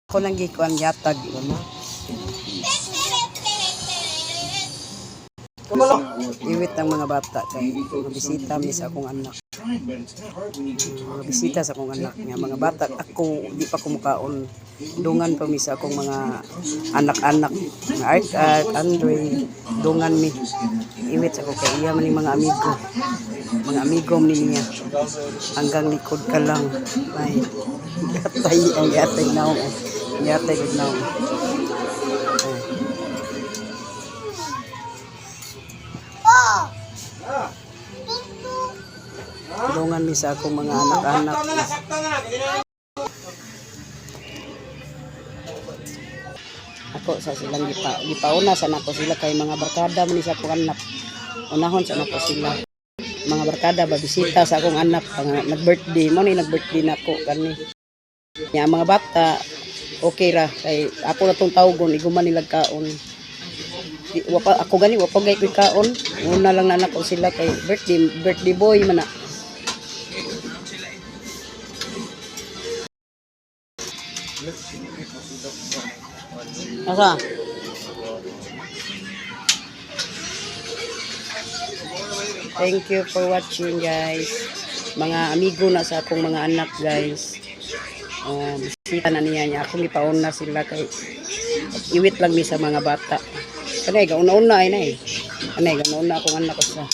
Ako lang gikuan yatag. Iwit ang mga bata kay mga bisita mi sa akong anak. Mga bisita sa akong anak nga mga bata, ako di pa kumukaon. Dungan pa mi sa akong mga anak-anak. Mga Art Art, Andre, dungan mi. Iwit sa ako kay iya man ni mga amigo. Mga amigo ni niya. Hanggang likod ka lang. Ay, yatay ang yatay naong. Yatay gud naong. Ay. Tulungan mi sa akong mga anak-anak. Ako sa silang gipauna sa nako sila kay mga barkada man ni sa akong anak. Unahon sa nako sila. Mga barkada ba bisita sa akong anak pang nag-birthday mo ni, nag-birthday nako kani. Nya ang mga bata okay ra kay ako na tong tawgon iguman nila kaon. Di, wa pa, ako gani wa pa gay ko'y kaon. Una lang na nako sila kay birthday birthday boy man na. Asa? Thank you for watching, guys. Mga amigo na sa akong mga anak, guys. Oh, bisita na niya niya. Ako gipaon na sila kay iwit lang mi sa mga bata. Kanay gauna-una ay na eh. Kanay gauna-una akong anak ko sa.